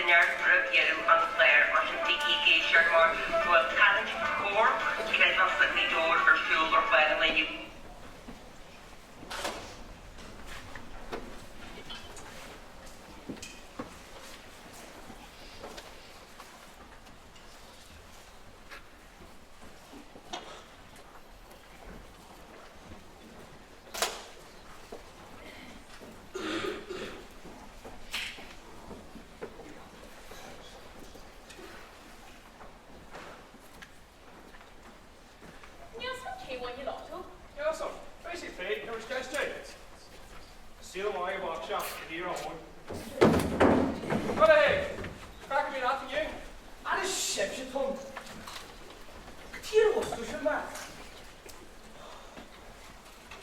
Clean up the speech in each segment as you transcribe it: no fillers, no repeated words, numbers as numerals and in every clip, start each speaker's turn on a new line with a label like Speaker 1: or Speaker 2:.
Speaker 1: neart roimh dheireadh an chláir, mar sin bígí ag éisteacht mar go bhfuil tarraingt Chomhar Creidmheasa Ghaoth Dobhair ar siúl ar chlár an lae inniu.
Speaker 2: Níl 's agam cé bhain an lotto.
Speaker 3: Níl 's agam. Beidh sí féin, nuair is ceist é. Saol maith a bheadh sé i dtír Eoghain. Cad é? Craic a bhí leat inniu?
Speaker 4: Ara sibhse, Tom. Cad chuige ar fhoscail sibh mé?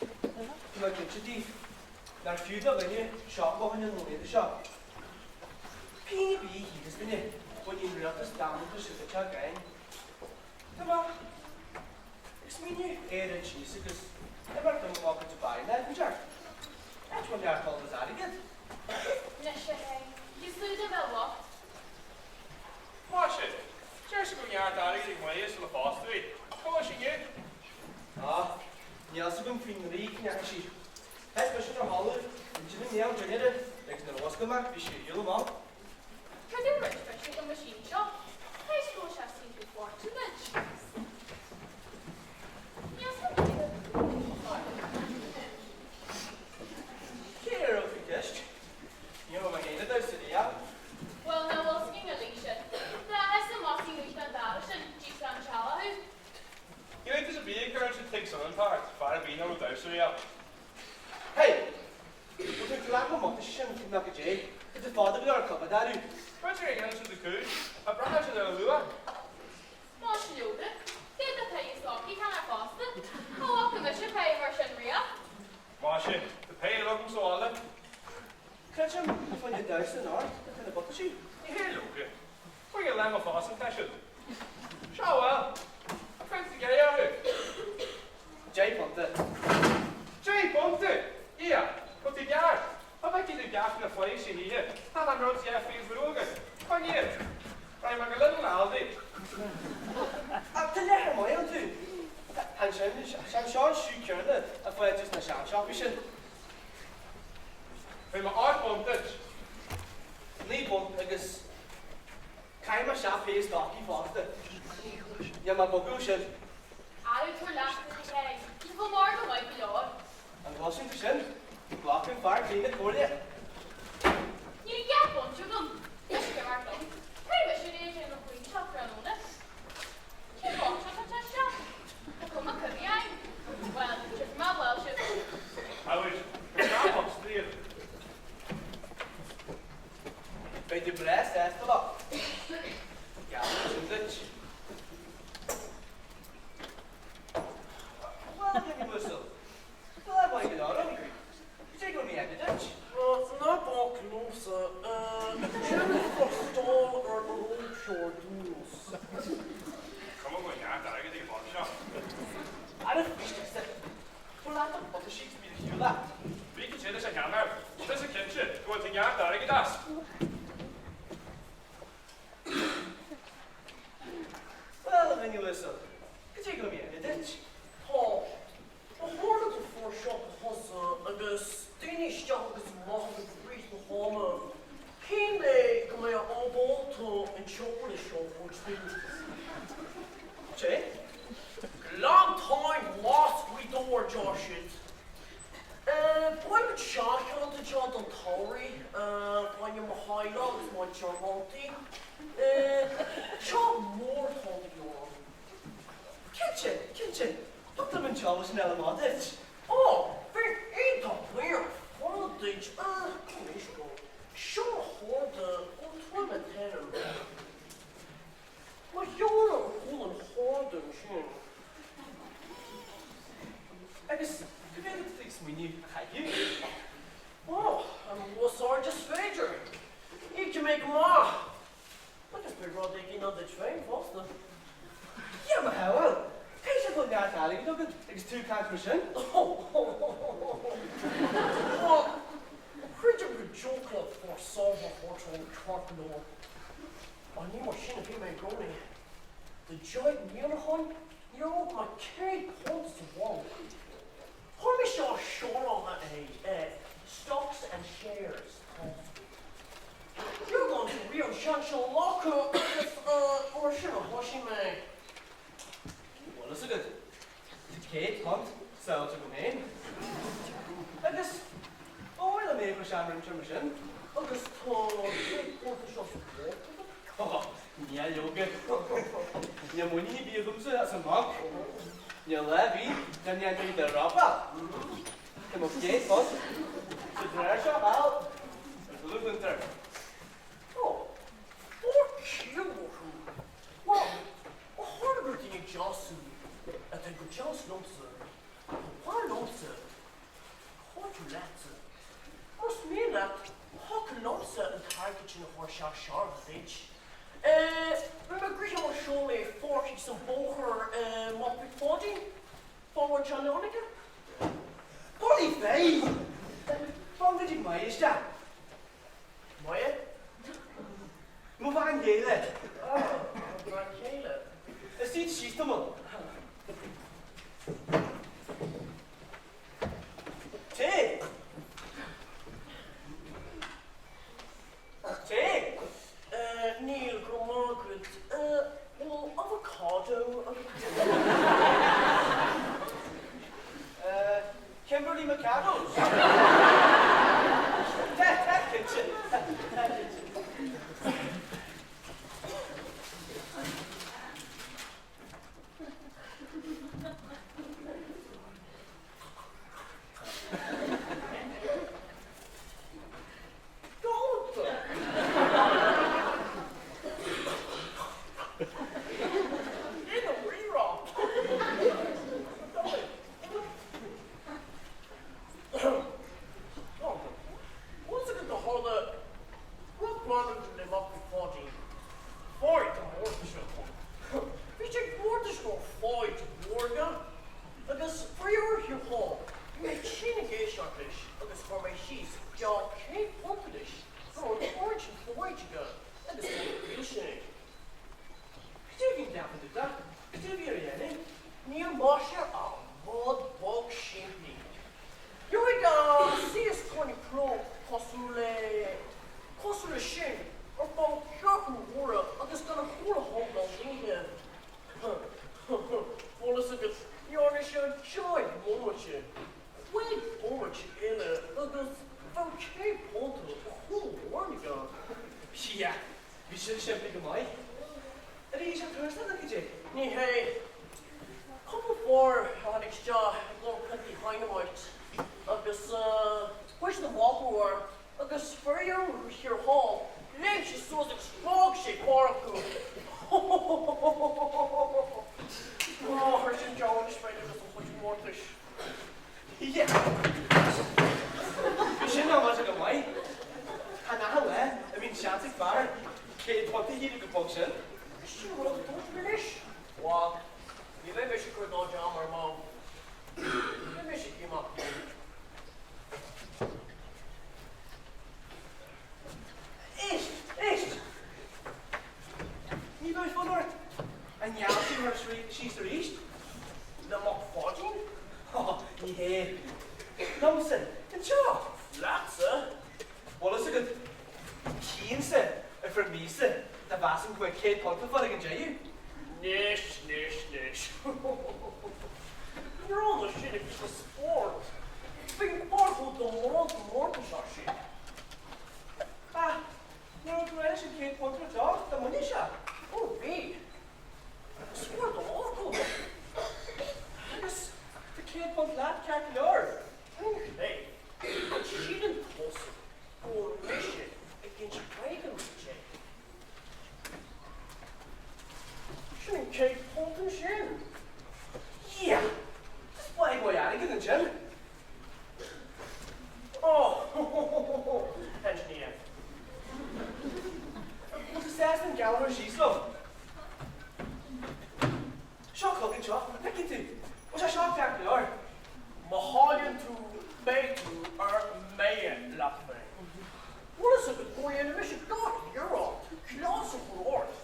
Speaker 4: Tá mé cinnte daoibh nár fiú do dhuine siopa a choinneáil na laethanta seo. Pingin ar bith a shíleas duine, bainfidh an rialtas damanta seo duit againn. Tá mé ag smaoineamh é a roinnt síos agus imeacht dom amach go Dubai in áit inteacht, áit a bhfuil neart ola is airgead.
Speaker 2: Anois a Shéain, ní súil a bheith bocht.
Speaker 3: Maise, deir sé go bhfuil neart airgid ag Moya sula phósadh í. Cá bhfuil sí inniu?
Speaker 4: Á, níl fhios agam faoin ndraoi cá ndeachaigh sí. Theip mise ar thalamh an duine néal dinnéara agus nuair a mhuscail mé bhí sí ar shiúl amach.
Speaker 2: Cad é rud breise don machine seo? Théis go bhfuil sé saothrú fortune duit. Níl fhios agam cé
Speaker 4: Cé a raibh faoi cheist? Ní raibh mé féin ag damhsa riamh.
Speaker 2: Bhuel, ná bhfuil scian a ligh sin. Dá fhios amach í nuacht an dara sin, d'íosfá an teallach thú.
Speaker 3: Níl iontas ar bith ag cur ansin tigh Sonan tart, fear ar bith nach raibh damhsa riamh.
Speaker 4: Hey! Bhfuil tú ag glacadh na mbuataisí sin cé nach go dté? Tá tú fada go leor cupboard airiú.
Speaker 3: B'fhéidir a dhéanann siad a gcúis, a braitheann siad ar a luach.
Speaker 2: Más leoga, d'fhéadfadh pé is dóichí cheana fosta. Cá bhfaca mise pé mar sin riamh?
Speaker 3: Maise, tá pé eile agam sa bhaile.
Speaker 4: Creidim gur fá choinne damhsa anocht atá na buataisí.
Speaker 3: Ní hea leoga. Faoi a leith mo phásan tá siad. Seo bhuel. Caint sa gheimhreadh orthu.
Speaker 4: £10.
Speaker 3: £10! Ia, tá tú gearr. Tá bheith idir gach na foilsí oíche. Tá an rud sé faoi bhrú agat. Coinnigh iad. Raghaidh mé go Lidl nó Aldi.
Speaker 4: Ach tá leath ar maith iontu. Tá sin, sé seo an siú céanna a faightear sna seansiopaí sin.
Speaker 3: Beidh mé £8 duit.
Speaker 4: £9 agus caithfidh mé isteach pé stocaí fosta. Níl mé ag bogadh ó sin.
Speaker 2: Arú tabhair leat a Shéain, tá go margadh maith go leor.
Speaker 4: An gcloiseann tú sin? Glacann fear críonna comhairle.
Speaker 2: Níl a dhath bainte agam. Mise ag imeacht liom. Caithfidh mise é a dhéanamh faoin teach tráthnóna. Cén fáth seo tá isteach? Tá cuma coimhthí ann. Bhuel, tiocfaidh mé abhaile sibh.
Speaker 3: Amhail, go scaipfeadh srian.
Speaker 4: Beidh tú breá sásta leo. Geallaim sin duit. Bhuel, a dhuine uasail, tá lá maith go leor ann. Cad é go raibh mé aige duit?
Speaker 5: Ná bac liomsa. Déanamh freastal ar an óigseoir ar dtús.
Speaker 3: Cuma go bhfuil neart airgid ag an bhfear seo.
Speaker 4: Ara faoistighse, tabhair leat an buataisí agus bí ar shiúl leat.
Speaker 3: Bhí go dtéann sé cheana air. Tá sé cinnte go bhfuil tú neart airgid as.
Speaker 4: Bhuel, a dhuine uasail, cad é go raibh mé aige duit?
Speaker 5: Tá. Ba tharla go fuair siopa thusa agus daoine isteach agus amach i rith na hama. Shíl mé go mbeadh ábalta an t-eolas seo a thabhairt duit.
Speaker 4: Cé?
Speaker 5: Gleanntáin Ghlas Ghaoth Dobhair, deir siad. Beimid seancheantar anseo don tsamhraidh, bainne mo theaghlach agus mo thionóntaí. Teach mór atá de dhíth orm.
Speaker 4: Cinnte, cinnte, thug dom an t-eolas sin eile maith duit.
Speaker 5: Ó, bheinn iontach buíoch ar fad duit, gabh mo leithscéal. Seo mo chárta, ó tuaim an t-ainm. Mo sheoladh ar chúl an chárta ansin.
Speaker 4: Agus cad é atá tú ag smaoineamh a chaitheamh?
Speaker 5: Ó, an luas aird is féidir. Íocfaidh mé go maith. Agus beidh rud éigin ann duit féin fosta.
Speaker 4: Dhia mo shábháil! Caithfidh sé go bhfuil neart airgid agat agus tú ag caint mar sin.
Speaker 5: Bhuel, creidim go dtiocfadh leat fear saibhir a thabhairt ann ceart go leor. Ach ní mar sin a bhí mé i gcónaí. Do 10 mbliana ó shin ní raibh agam ach £100 sa bhanc. Chuir mise á seoladh é, stocks and shares, tá. Beagán de rian sean-seó acu agus mar sin a thoisigh mé.
Speaker 4: Bhfuil fhios agat, tá £100 sábháilte agam féin. Agus ba mhaith liom é a chur isteach roimh mar sin.
Speaker 5: Agus tá £100 seo sa bhanc agat?
Speaker 4: Níl leoga. Níl muinín ar bith agamsa as an mbanc. Níl lá ar bith dá ndéantar iad a robáil. Tá mo £100 sa drár seo thall ar dlúthfhiontar.
Speaker 5: Ó, fear ciallmhar thú. Bhuel, ó tharla gur duine deas thú, atá go deas liomsa, ba mhaith liomsa cuidiú leatsa. Más mian leat, thiocfadh liomsa an t-airgead sin a chur isteach searbh duit. Rinne mé gnoithe mar seo le fear thíos an bóthar i Mac Mhic Pháidín, fear an tsean-aige.
Speaker 4: Bulaí fé! Fan go dtig Máire isteach.
Speaker 5: Máire?
Speaker 4: Mo bhean chéile.
Speaker 5: Ah, do bhean chéile.
Speaker 4: Suigh síos tamall. Téigh! Téigh!
Speaker 5: Níl, go raibh maith agat. Bhfuil avocado agat?
Speaker 4: Kimberly Mikados. Tá, tá cinnte. Tá cinnte.
Speaker 5: Galánta! Ina rírá! Galánta. Bhfuil fhios agat do tharla rud greannmhar le Mac Mhic Pháidín. Fáidh de mhórtais atá ann. Bhí sé ag mórtais go raibh fáidh mhór aige agus faraor thiar thall bhí mé tinn ag éisteacht leis agus chuir mé síos geall £100 leis go raibh an oiread sin foighid aige agus go raibh sé.
Speaker 4: Cad é a bhíonn ceaptha duit ach cad é a bhí ar a dhéanamh?
Speaker 5: Níl maise ach rud bog simplí. Gheobhaidh a síos coinne clog cosúil le cosúil le sin ar feadh ceathrú uaire agus gan a shúil a thógáil uaithe. Bhfuil fhios agat, ní dhearna sé deich mbomaite, cúig bhomaite eile agus bheadh £100 a chuile uair aige.
Speaker 4: Sea, bhí sin simplí go maith. Ar ith sé tuarastal nó cad é?
Speaker 5: Ní hé. Cúpla fear a tháinig isteach ag lorg piontaí dynamite agus chuir siad a mhacalla air agus faraor thiar thall, léim sé suas agus sháigh sé fear acu. Ó, chuir sin deabhadh anois mé agus a chuid mórtais.
Speaker 4: Yeah. Bhí sin amaideach go maith. Chan achan lá a bhíonn seans ag fear £100 a shaothrú chomh bog sin.
Speaker 5: Sin rud a dúirt mé leis. Bhuel, ní bheidh mise ag cur dá dream ar ball. Beidh mise ag imeacht linn.
Speaker 4: Éist! Éist! Ní bheidh fonn ort an geall sin a chur síos arís?
Speaker 5: Le Mac Pháidín?
Speaker 4: Ó, ní hé. Liomsa, anseo!
Speaker 5: Leatsa?
Speaker 4: Bhfuil fhios agat, cinnte, ar feadh míosa, dá mheasaim go mbeadh £100 le fáil ag an deireadh.
Speaker 5: Anois, anois, anois. Ní raibh na sin ag sa spórt. Bhí an fear chomh damánta mórtais as sin.
Speaker 4: Ah, ní raibh tú leis an £100 ar dóigh, dá mbainfeadh sé.
Speaker 5: Ó, bhí. Is mór do fhocal dom.
Speaker 4: Agus tá £100 leat ceart go leor.
Speaker 5: Ní hé. An síleann tusa go bhfuil mise ag inse bréaga duit é? Sin an £100 ansin.
Speaker 4: Yeah! Is maith mo airgead ansin.
Speaker 5: Ó! Engineer.
Speaker 4: Bhfuil tú sásta an geall a chur síos liom? Seo chugat seo, an bhfeiceann tú? Bhfuil sé seo ceart go leor?
Speaker 5: Má chailleann tú, beidh tú ar mire leat féin. Bhfuil fhios agat go ndéanfaidh mise gach iarracht cleas a chur ort.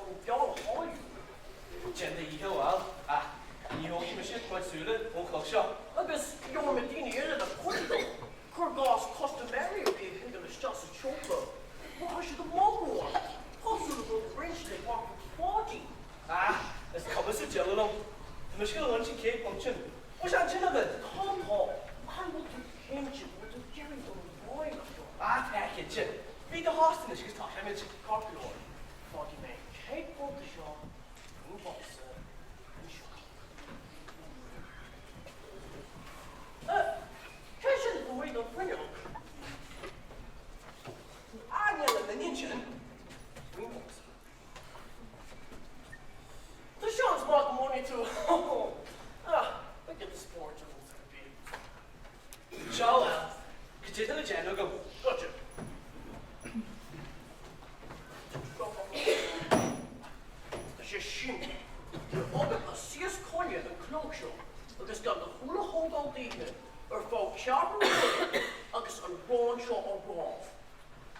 Speaker 5: Ceart go leor, fágfaidh mé an 100 punt seo faoin bhocsa anseo. Cé sin luaigh an fuinneog?
Speaker 4: Ah, níl aon duine ansin faoin bhocsa.
Speaker 5: Tá seans maith go mbainfidh tú ah, beidh giota spóirt agamsa ar bith.
Speaker 4: Seo bhuel, cad é tá le déanamh agam?
Speaker 5: Goitse. Tá sé simplí. Tá agat ná suí os coinne an cnoc seo agus gan do shúil a thógáil daoithe ar feadh ceathrú uaire agus an rann seo á rá.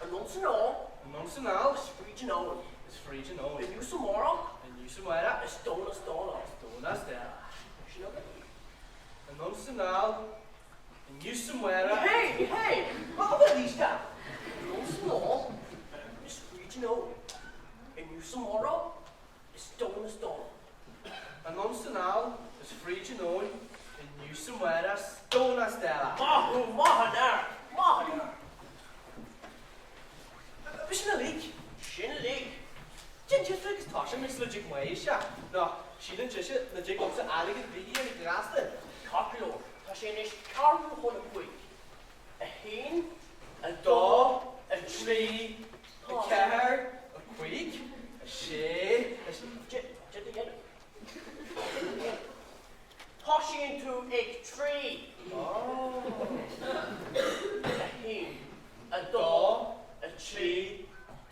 Speaker 5: Anonn 's anall.
Speaker 4: Anonn 's anall.
Speaker 5: Is fríd an abhainn.
Speaker 4: Is fríd an abhainn.
Speaker 5: Inniu 's amárach.
Speaker 4: Inniu 's amárach.
Speaker 5: Is domhan is dána.
Speaker 4: Is domhan is dána.
Speaker 5: Sin agat.
Speaker 4: Anonn 's anall. Inniu 's amárach.
Speaker 5: Ní hé, ní hé! Rá arís é! Anonn 's anall. Is fríd an abhainn. Inniu 's amárach. Is domhan is dána.
Speaker 4: Anonn 's anall is fríd an abhainn, inniu 's amárach 's domhan is dána.
Speaker 5: Maith thú, maith an fhear, maith an fhear.
Speaker 4: B'shin uilig.
Speaker 5: Sin uilig.
Speaker 4: Déan cinnte agus tá sé mé sula dtig Maigh isteach, nó síleann sise nach dtig liomsa airgead ar bith a iarraidh go gasta.
Speaker 5: Ceart go leor, tá sé anois 4:45. 1, 2,
Speaker 4: 3, 4, 5, 6,
Speaker 5: 7. Cad a dhéanamh? Toisíonn tú ag 3. 1, 2, 3,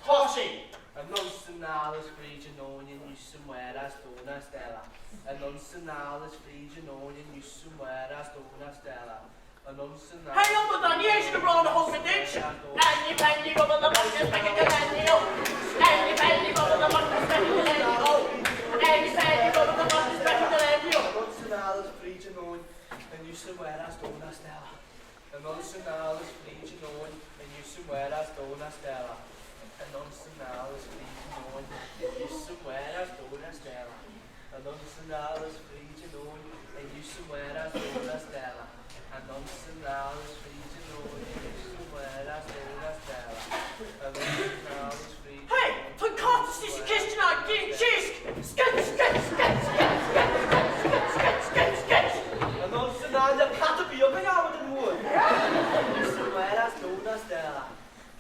Speaker 4: Tosaigh! Anonn 's anall is fríd an abhainn inniu 's amárach 's domhan is dána. Anonn 's anall is fríd an abhainn inniu 's amárach 's domhan is dána.
Speaker 5: Hei Amadáin, ní hé sin an rann a thug mé duit! Annie Penny rubber the bucket back in the Annie oh Annie Penny rubber the bucket back in the Annie oh Annie Penny rubber the bucket back in the Annie oh.
Speaker 4: Anonn 's anall is fríd an abhainn inniu 's amárach 's domhan is dána. Anonn 's anall is fríd an abhainn inniu 's amárach 's domhan is dána. Anonn 's anall is fríd an abhainn inniu 's amárach 's domhan is dána. Anonn 's anall is fríd an abhainn inniu 's amárach 's domhan is dána. Anonn 's anall is fríd an abhainn inniu 's amárach 's domhan is dána. Anonn 's anall is fríd an
Speaker 5: Hey, tá an cat istigh sa chistin ag déanamh síosc! Scat, scat, scat, scat, scat, scat, scat, scat, scat, scat!
Speaker 4: Anonn 's anall le peata beag a dhearmad an mhór. Inniu 's amárach 's domhan is dána.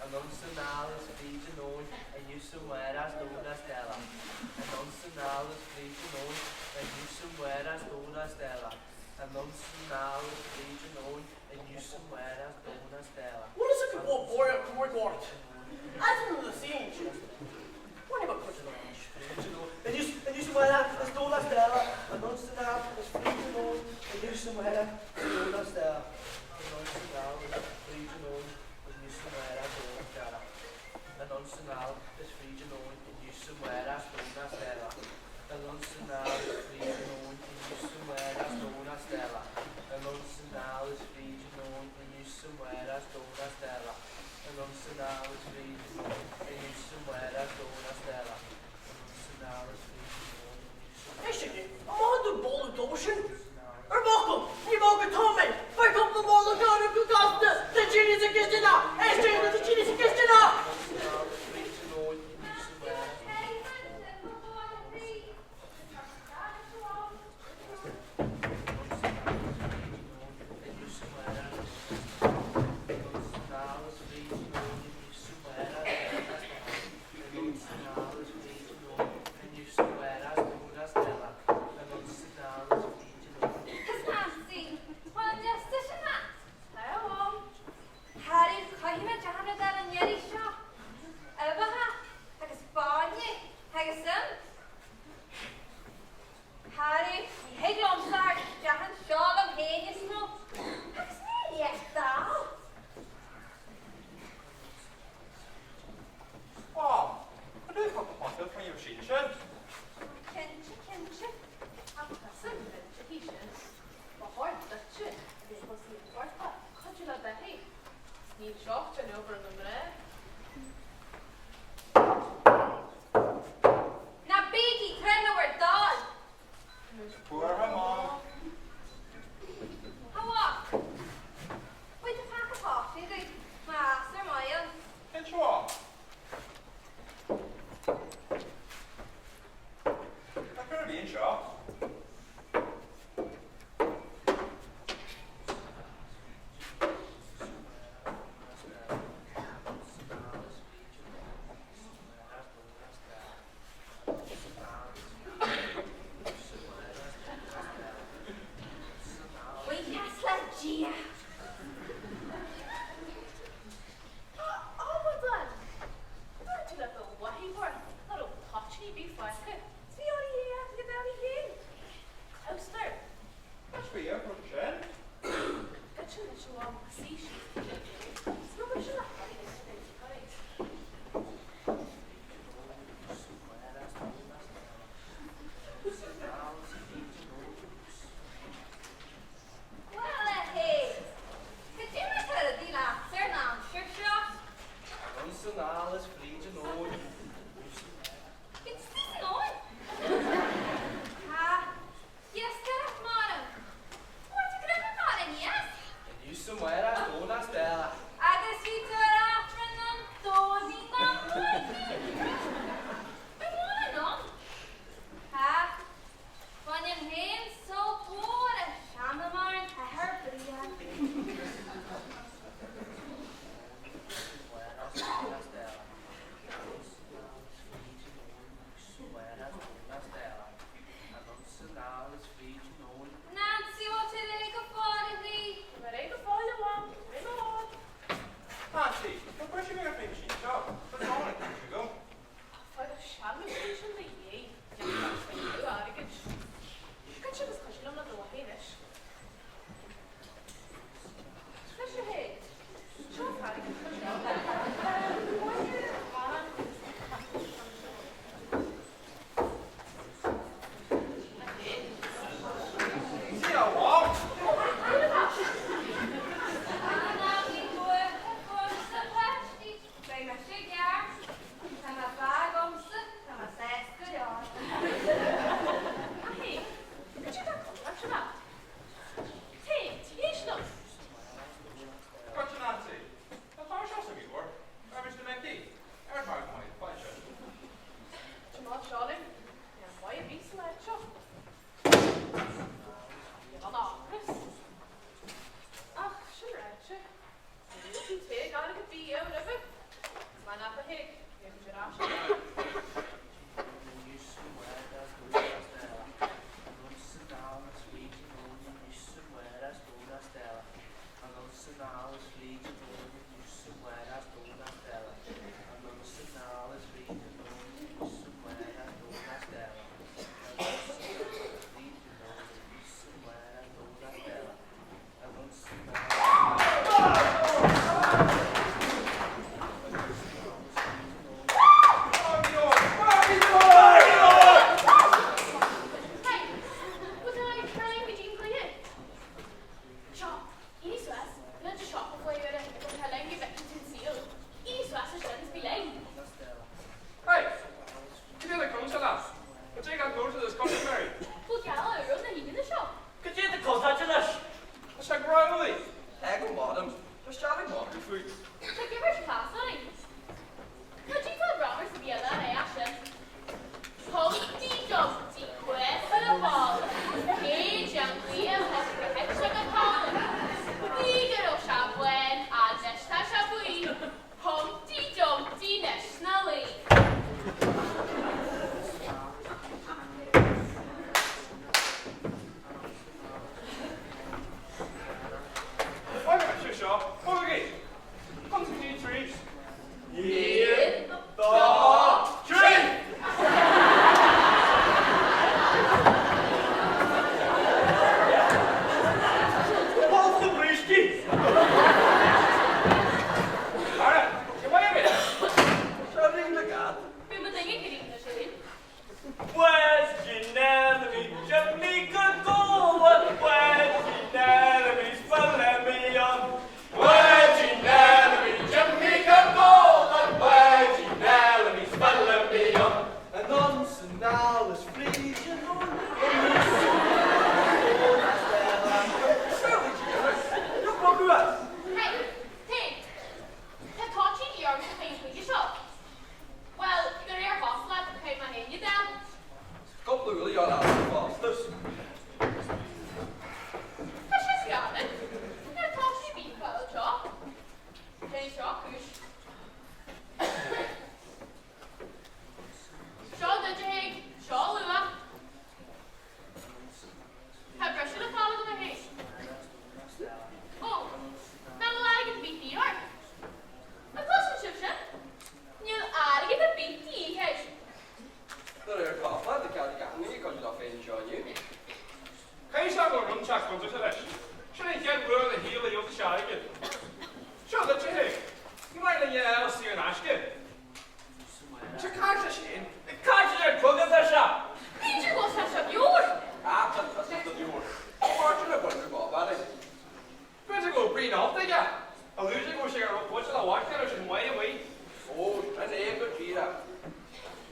Speaker 4: Anonn 's anall is fríd an abhainn inniu 's amárach 's domhan is dána. Anonn 's anall is fríd an abhainn inniu 's amárach 's domhan is dána. Anonn 's anall is fríd an abhainn inniu 's amárach 's domhan is dána.
Speaker 5: Bhfuil fhios agat go bhfuil buartha cúig ort? Eadan na saointe. Bhain mé cuid den áit.
Speaker 4: Inniu 's amárach is domhan is dána. Anonn 's anall is fríd an abhainn inniu 's amárach 's domhan is dána. Anonn 's anall is fríd an abhainn Inniu 's amárach 's domhan is dána. Anonn 's anall is fríd an abhainn inniu 's amárach 's domhan is dána. Anonn 's anall is fríd an abhainn inniu 's amárach 's domhan is dána. Anonn 's anall is fríd an abhainn inniu 's amárach 's domhan is dána. Anonn 's anall is fríd an abhainn inniu 's amárach 's domhan is dána. Anonn 's anall is fríd an abhainn inniu 's amárach.
Speaker 5: Éist, an maith tú boladh dó sin? Ar bhfocal, ní mó go tá mé, faigh cúpla mála gairbh go gasta, tá tine sa gcisteanach! Éist, tá tine sa gcisteanach!
Speaker 2: Is Nancy, bhuel an liosta sin leat? Tá a mham. Harry, caithfidh mé dearmad ar an iarraidh seo. Uibheacha agus bainne agus im. Harry, ní thig liomsa ach isteach anseo liom féin is mó. Agus mé leath dall.
Speaker 3: Mom, an dóigh cúpla focal faoin sin sin?
Speaker 2: Cinnte, cinnte. Ach tusa an bhinse sin. Ba chóir duitse a bheith tosaí an phorta, cuidiú le Beithí. Níl seo den obair na mná. Ná bígí tréan le bhur dtoil!
Speaker 3: Buartha, Mom.
Speaker 2: A mhac! Bhuel, tá paca toffee agaibh, más ar maidin.
Speaker 3: Cinnte, Mom.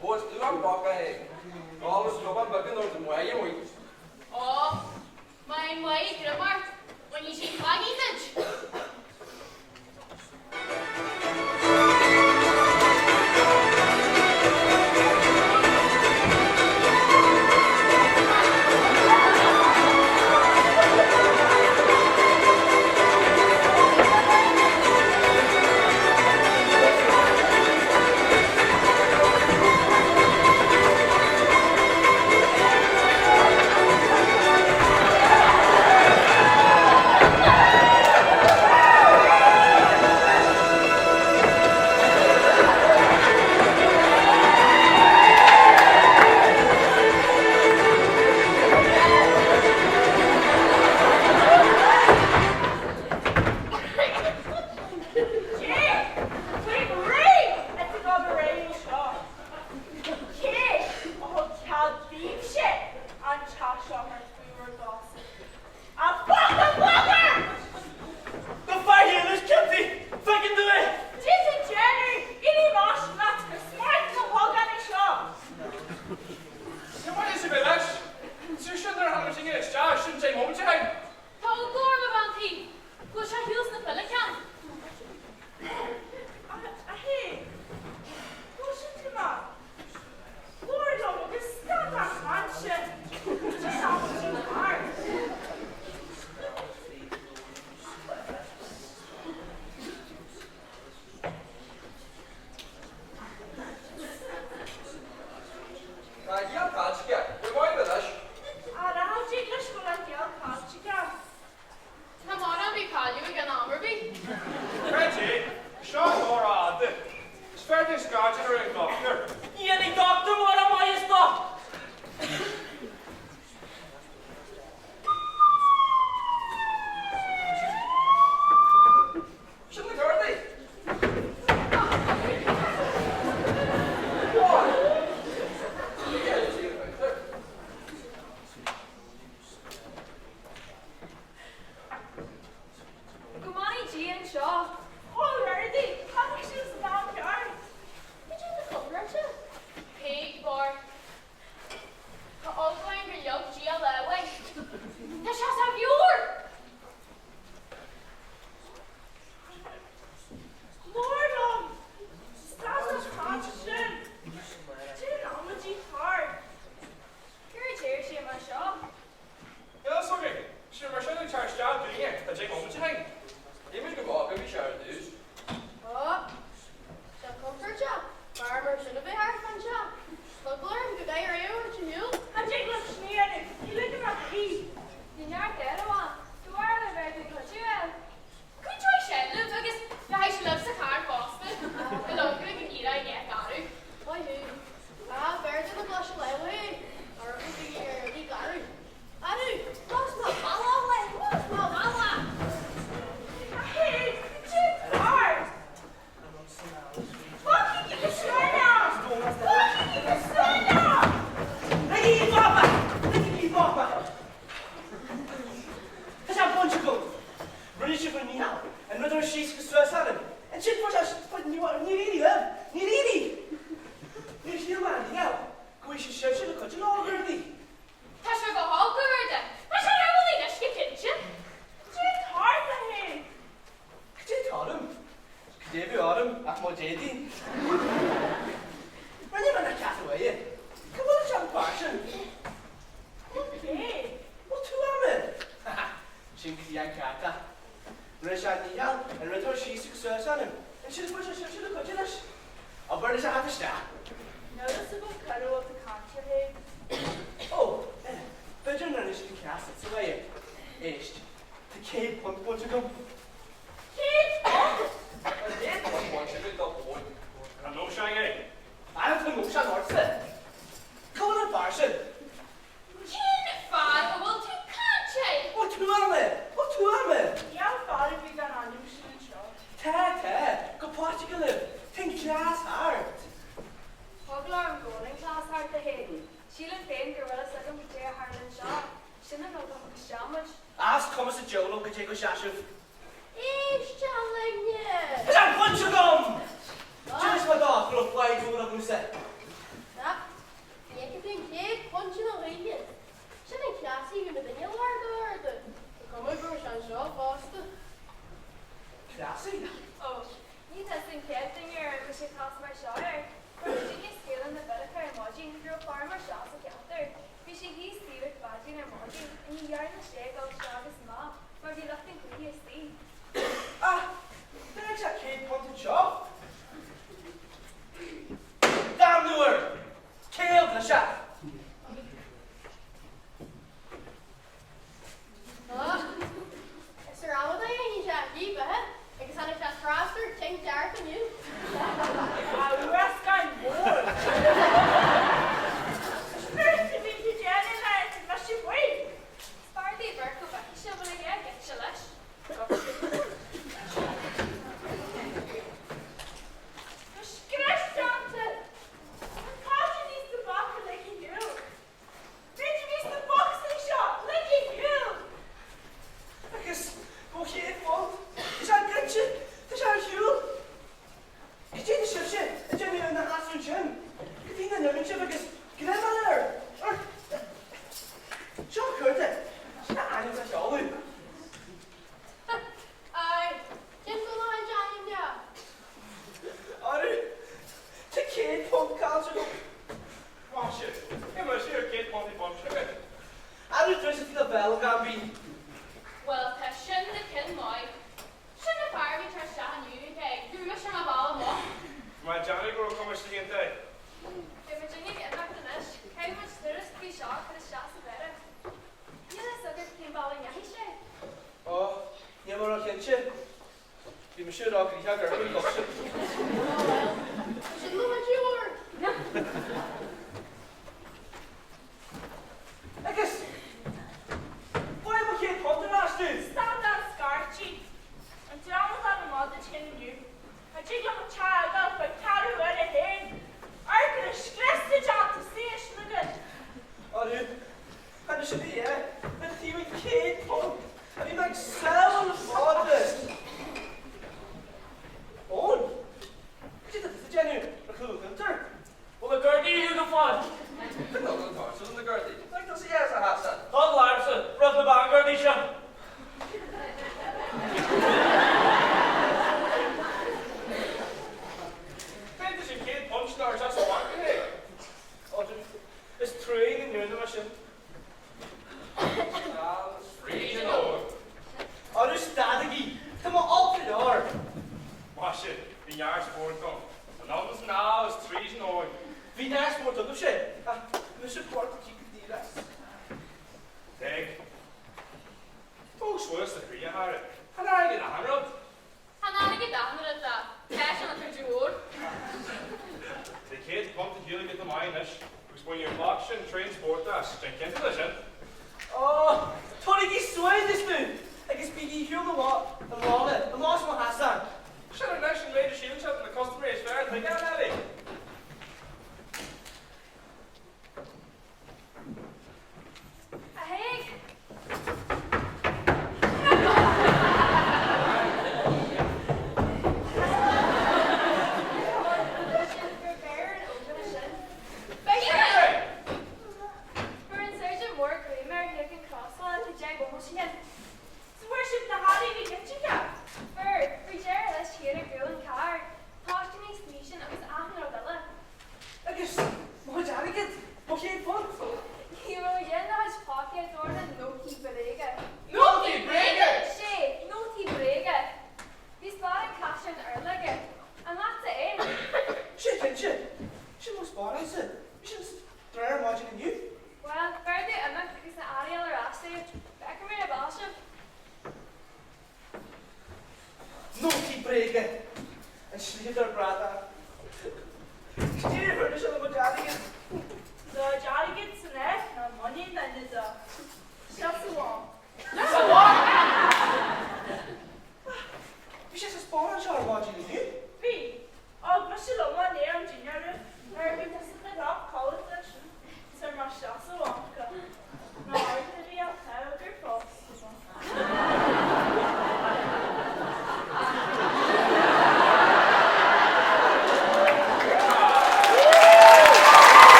Speaker 6: Ó, is luath bacach é. Gabh is rubán beag an uair do mhaith amuigh.
Speaker 2: Ó, maith maith, greim ort. Bhainfidh sí clagaí duit.
Speaker 7: Cé faoin rí atá ag obair ar anseo? Cé a thug cead daoibhse an teach seo a thabhairt faoi bhur gcosa? A phoca bugger!
Speaker 4: Do fear is ciontaí, feiceann tú é!
Speaker 7: Cad é tú ag déanamh, éirí amach leat go smart na hógánaigh seo!
Speaker 3: Cén fáth a bheith leis? Saoirse nuair a tháinig muid isteach, sin deich móimint ó shin.
Speaker 2: Tá eagla orm, a bhean tí, go bhfuil sé ar shiúl sna féileacáin.
Speaker 7: A hé, cloiseann tú mé? Labhair liom agus stad den chaint sin. Cén amaidí thar?
Speaker 6: Tá a ghiall caillte aige. Ní maith leis.
Speaker 7: Ar fháiltigh leis go bhfuil a ghiall caillte aige.
Speaker 2: Tá mórán bídh cailleadh ag an am ar bith.
Speaker 3: Creid é, seo an uair fhada. Is fearr duit scairteadh ar an dochtúir.
Speaker 4: Ní dhéanfaidh dochtúir mórán maitheas dó.
Speaker 6: Sin na Gardaí! Bhuel, ní dhéanfaidh sí an dochtúir.
Speaker 2: Go mbeannaí Dia anseo.
Speaker 7: Ó, a Ghardaí, tháinig sibh san am ceart.
Speaker 2: Cad é do chontúirt? Peig bocht. Tá eagla orm gur leag Dia a lámh air. Tá sé as a mheabhair!
Speaker 7: Labhair liom! Stad den chaint sin! Cad é an amaidí thar?
Speaker 2: Céard a deir sé mar seo?
Speaker 3: Níl fhios againn. Sin mar sin an tear isteach dúinne, tá deich móimint ó shin.
Speaker 6: Bhí muid go maith go bhí sé ar dtús.
Speaker 2: Ó, sé contúirteach, fear mar sin a bheith thart fán teach. Tá eagla orm go gcaithfear é a thabhairt ar shiúl.
Speaker 7: Cha dtig leat sin a dhéanamh, ní ligfidh mé daoibh.
Speaker 2: Ní neart air amháin, go bhfearr le bheith ag cuidiú air. Cuideoidh sé libh agus rachaidh sé libh sa charr fosta. I lóngra go n-iarraidh é garbh. Maith thú. Á, b'fhearr do na glais a lámha é, mar a thug í ar rudaí garbh. Arú, las mo mhala le, las mo mhala!
Speaker 7: A hé, cad é thar? Fágfaidh go suaimhneach! Fágfaidh go suaimhneach!
Speaker 4: Ligigí baba! Ligigí baba! Tá sé bainte agam! Rinne sibh bhur ndícheall, an rud a raibh síos agus suas orainn. Ansin fuair sé, fuair, níor éirigh libh! Níor éirigh! Níor shíl mé riamh go bhfaighidh sibhse le cuidiú leo, a Ghardaí.
Speaker 2: Tá sé go holc, a Gharda. Tá sé ar bhuillí anois go cinnte.
Speaker 7: Cad é atá ort, a Shéain?
Speaker 4: Cad é atá orm? Cad é a bheadh orm ach mo d'éadaí? Rinne mé na cearta uaidh. Cá bhfuil an seanfhear sin?
Speaker 7: Cé?
Speaker 4: Bhfuil tú amuigh? Ha ha, sin cliath ceart. Rinne sé a ndícheall an rud a chur síos agus suas orm, ansin fuair sé sibhse le cuidiú leis. Abair leis a theacht isteach.
Speaker 7: Níl fhios agam cá raibh tú ag caint a Shéain.
Speaker 4: Ó, b'fhéidir nár inis an cleas duitse uaidh. Éist, tá £100 bainte agam.
Speaker 7: £100?
Speaker 6: Tá £100 bainte agat dá bóin.
Speaker 3: Tá nóisean é.
Speaker 4: Ara tá nóisean ortsa. Cá bhfuil an fear sin?
Speaker 2: Cén fear a bhfuil tú ag caint air?
Speaker 4: Ó tuama! Ó tuama!
Speaker 7: Níl fear ar bith den ainm sin anseo.
Speaker 4: Tá, tá, go páirteach libh, tá an cleas thart.
Speaker 8: Tá eagla orm go bhfuil an cleas thart, a Shéain. Sílim féin go bhfuil fhios agam cad é a tharla anseo. Sin an rud a thug isteach muid.
Speaker 4: As cuma sa diabhal liom goidé go seasamh.
Speaker 2: Éist, a dhuine!
Speaker 4: Tá sé bainte agam! D'inis mé dó go raibh foighid mhór agamsa. sibh agus greim eile air. Seo cárta. Sin a ainm is a sheoladh.
Speaker 2: Aye, cén fáth nach bhfuil ainm de?
Speaker 4: Arú, tá £100 caillte agam.
Speaker 3: Maise, cé mise ar £100 i bpunt agat?
Speaker 4: Arú, dris a bhí le Béal an Ghaimbín.
Speaker 2: Bhuel, tá sin na cinn maith. Sin na fear a bhí tar isteach inniu, ag go raibh mise ar mo bhealach amach.
Speaker 3: Bhí mé ag déanamh go raibh cuma slíonta air.
Speaker 8: Beidh muid ag imeacht anois, caithfidh muid tuairisc faoi seo a chur isteach sa mhéara. Níl a fhios agat cén bealach a ndeachaigh sé?
Speaker 4: Ó, níl mé ró-chinnte. Bhí mise ró-ghnoitheach ar an gcupsa.
Speaker 2: Á bhuel, tá sin le cuidiú ort.
Speaker 4: Agus faigh mo £100 ar ais dom!
Speaker 7: Stad an scairtigh. An dream atá na madadh tinn inniu. Cha dtig liom an teach a fhágáil faoi cheathrú ar a haon. Amharc ar an scrios sa déanta saoil sin againn.
Speaker 4: Arú, tháinig sin i dhiaidh an taobh an £100 a bhí mé ag sábháil le fada. Eoin, cad é atá tusa ag déanamh ar chúl an chuntair?
Speaker 9: Bhfuil na Gardaí thú go fóill?
Speaker 6: Cad é an t-ardú na Gardaí? Ag dul sa dheas a Hassan.
Speaker 9: Tá an láimhse roimh na Bangardaí seo.
Speaker 3: B'fhéidir sin £100 nár as a bhanc é.
Speaker 4: Audrey, Is truaí na ndearna mé sin.
Speaker 3: Fríd an óg.
Speaker 4: Arú stadaigí! Tá mé olc go leor!
Speaker 3: Maise, bhí neart spóirt agam. Anonn is anall is tríd an óig.
Speaker 4: Bhí neart spóirt agaibhse, ach mise páirc go dtí go
Speaker 3: Peig. Tóg suas do chroí, a chara. Chan airgead achan rud.
Speaker 2: Chan airgead achan rud ach tá sé ina chuidiú mhór.
Speaker 3: Tá £100 a shiúl agat go maith anois agus bainfidh an chloch sin tréan spóirt as, déan cinnte de sin.
Speaker 4: Ó, tabharaigí suaimhneas dúinn agus bígí ar shiúl amach i mBaile, amach as mo sheasán.
Speaker 3: Sin anois an méid a síleann siad de na custaiméirí is fearr, tuige, a Neville?